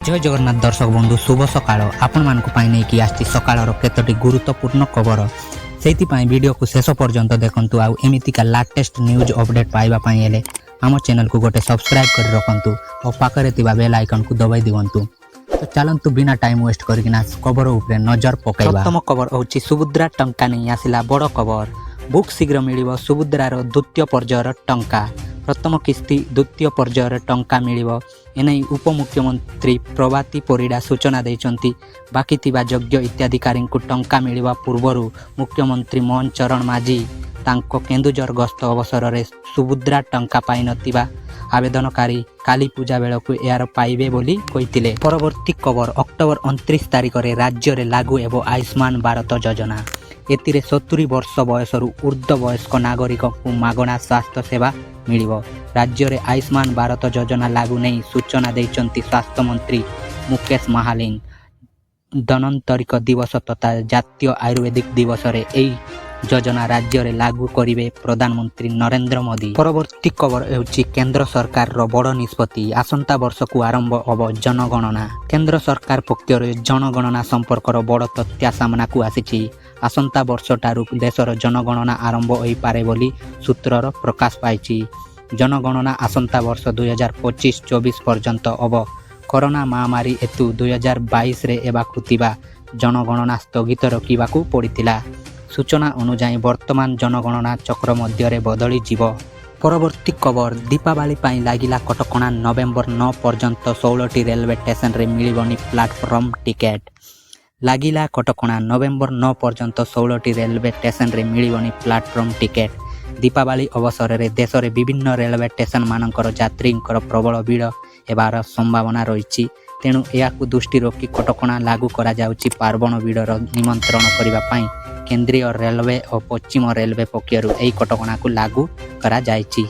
ଜୟ ଜଗନ୍ନାଥ ଦର୍ଶକ ବନ୍ଧୁ, ଶୁଭ ସକାଳ। ଆପଣମାନଙ୍କ ପାଇଁ ନେଇକି ଆସିଛି ସକାଳର କେତୋଟି ଗୁରୁତ୍ୱପୂର୍ଣ୍ଣ ଖବର। ସେଇଥିପାଇଁ ଭିଡ଼ିଓକୁ ଶେଷ ପର୍ଯ୍ୟନ୍ତ ଦେଖନ୍ତୁ। ଆଉ ଏମିତିକା ଲାଟେଷ୍ଟ ନ୍ୟୁଜ୍ ଅପଡେଟ୍ ପାଇବା ପାଇଁ ହେଲେ ଆମ ଚ୍ୟାନେଲକୁ ଗୋଟେ ସବସ୍କ୍ରାଇବ୍ କରି ରଖନ୍ତୁ ଓ ପାଖରେ ଥିବା ବେଲ୍ ଆଇକନ୍କୁ ଦବାଇ ଦିଅନ୍ତୁ। ତ ଚାଲନ୍ତୁ, ବିନା ଟାଇମ୍ ୱେଷ୍ଟ କରିକିନା ଖବର ଉପରେ ନଜର ପକାଇବା। ପ୍ରଥମ ଖବର ହେଉଛି, ସୁଭଦ୍ରା ଟଙ୍କା ନେଇ ଆସିଲା ବଡ଼ ଖବର। ଖୁବ୍ ଶୀଘ୍ର ମିଳିବ ସୁଭଦ୍ରାର ଦ୍ୱିତୀୟ ପର୍ଯ୍ୟାୟର ଟଙ୍କା। ପ୍ରଥମ କିସ୍ତି ଦ୍ୱିତୀୟ ପର୍ଯ୍ୟାୟରେ ଟଙ୍କା ମିଳିବ। ଏନେଇ ଉପମୁଖ୍ୟମନ୍ତ୍ରୀ ପ୍ରଭାତୀ ପରିଡ଼ା ସୂଚନା ଦେଇଛନ୍ତି। ବାକି ଥିବା ଯୋଗ୍ୟ ହିତାଧିକାରୀଙ୍କୁ ଟଙ୍କା ମିଳିବା ପୂର୍ବରୁ ମୁଖ୍ୟମନ୍ତ୍ରୀ ମୋହନ ଚରଣ ମାଝୀ ତାଙ୍କ କେନ୍ଦୁଝର ଗସ୍ତ ଅବସରରେ ସୁଭଦ୍ରା ଟଙ୍କା ପାଇନଥିବା ଆବେଦନକାରୀ କାଳୀ ପୂଜା ବେଳକୁ ଏହାର ପାଇବେ ବୋଲି କହିଥିଲେ। ପରବର୍ତ୍ତୀ ଖବର, ଅକ୍ଟୋବର 29 ତାରିଖରେ ରାଜ୍ୟରେ ଲାଗୁ ହେବ ଆୟୁଷ୍ମାନ ଭାରତ ଯୋଜନା। ଏଥିରେ 70 ବର୍ଷ ବୟସରୁ ଉର୍ଦ୍ଧ୍ୱ ବୟସ୍କ ନାଗରିକଙ୍କୁ ମାଗଣା ସ୍ୱାସ୍ଥ୍ୟ ସେବା ମିଳିବ। ରାଜ୍ୟରେ ଆୟୁଷ୍ମାନ ଭାରତ ଯୋଜନା ଲାଗୁ ନେଇ ସୂଚନା ଦେଇଛନ୍ତି ସ୍ୱାସ୍ଥ୍ୟମନ୍ତ୍ରୀ ମୁକେଶ ମହାଲିଙ୍ଗ। ଧନ୍ୱନ୍ତରୀ ଦିବସ ତଥା ଜାତୀୟ ଆୟୁର୍ବେଦିକ ଦିବସରେ ଏହି ଯୋଜନା ରାଜ୍ୟରେ ଲାଗୁ କରିବେ ପ୍ରଧାନମନ୍ତ୍ରୀ ନରେନ୍ଦ୍ର ମୋଦି। ପରବର୍ତ୍ତୀ ଖବର ହେଉଛି, କେନ୍ଦ୍ର ସରକାରର ବଡ଼ ନିଷ୍ପତ୍ତି। ଆସନ୍ତା ବର୍ଷକୁ ଆରମ୍ଭ ହେବ ଜନଗଣନା। କେନ୍ଦ୍ର ସରକାର ପକ୍ଷରୁ ଜନଗଣନା ସମ୍ପର୍କର ବଡ଼ ତଥ୍ୟ ସାମ୍ନାକୁ ଆସିଛି। ଆସନ୍ତା ବର୍ଷଠାରୁ ଦେଶର ଜନଗଣନା ଆରମ୍ଭ ହୋଇପାରେ ବୋଲି ସୂତ୍ରର ପ୍ରକାଶ ପାଇଛି। ଜନଗଣନା ଆସନ୍ତା ବର୍ଷ 2025-24 ପର୍ଯ୍ୟନ୍ତ ହେବ। କରୋନା ମହାମାରୀ ହେତୁ 2022ରେ ହେବାକୁ ଥିବା ଜନଗଣନା ସ୍ଥଗିତ ରଖିବାକୁ ପଡ଼ିଥିଲା। ସୂଚନା ଅନୁଯାୟୀ, ବର୍ତ୍ତମାନ ଜନଗଣନା ଚକ୍ର ମଧ୍ୟରେ ବଦଳିଯିବ। ପରବର୍ତ୍ତୀ ଖବର, ଦୀପାବଳି ପାଇଁ ଲାଗିଲା କଟକଣା। ନଭେମ୍ବର 9 ପର୍ଯ୍ୟନ୍ତ 16ଟି ରେଲୱେ ଷ୍ଟେସନରେ ମିଳିବନି ପ୍ଲାଟଫର୍ମ ଟିକେଟ୍। ଲାଗିଲା କଟକଣା। ନଭେମ୍ବର 9 ପର୍ଯ୍ୟନ୍ତ 16ଟି ରେଲୱେ ଷ୍ଟେସନରେ ମିଳିବନି ପ୍ଲାଟଫର୍ମ ଟିକେଟ୍। ଦୀପାବଳି ଅବସରରେ ଦେଶରେ ବିଭିନ୍ନ ରେଲୱେ ଷ୍ଟେସନମାନଙ୍କର ଯାତ୍ରୀଙ୍କର ପ୍ରବଳ ଭିଡ଼ ହେବାର ସମ୍ଭାବନା ରହିଛି। ତେଣୁ ଏହାକୁ ଦୃଷ୍ଟି ରଖି କଟକଣା ଲାଗୁ କରାଯାଉଛି। ପାର୍ବଣ ଭିଡ଼ର ନିୟନ୍ତ୍ରଣ କରିବା ପାଇଁ କେନ୍ଦ୍ରୀୟ ରେଲୱେ ଓ ପଶ୍ଚିମ ରେଲୱେ ପକ୍ଷରୁ ଏହି କଟକଣାକୁ ଲାଗୁ କରାଯାଇଛି।